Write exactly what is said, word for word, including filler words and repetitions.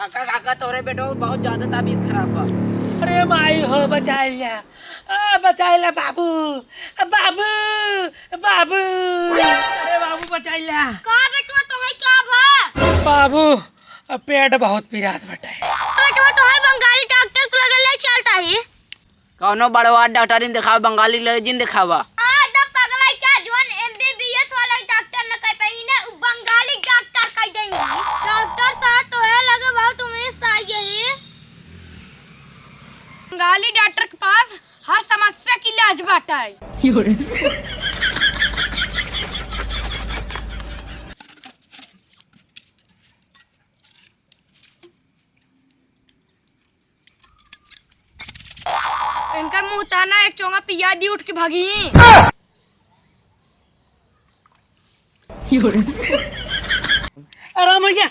काका, काका, तोरे बेटवा के बहुत ज्यादा तबीयत खराब बा। अरे माई हो, बचाइ ल्या, आ, बचाइ ल्या बाबू, आ, बाबू, बाबू। अरे बाबू, बचाइ ल्या। का बेटवा, तोहे का भा? बाबू, आ, पेट बहुत पिरात बाटे। बेटवा, तोहे बंगाली डॉक्टर के लगे ले चलता ही। कौनो बड़वा डॉक्टरिन देखावा, बंगाली ले जिन देखावा। आ, एकदम पगलाई का, जोन एमबीबीएस वाला डॉक्टर न कर पाई, इन्हें उ बंगाली डॉक्टर कह देंगे। डॉक्टर साहब, तोहे लगे बहुत उम्मीद से आई है। बंगाली डॉक्टर के पास हर समस्या के इलाज बाटे। इनकर मुंह ताना, एक चोंगा पिया दी, उठ के भागी। अरे मैया,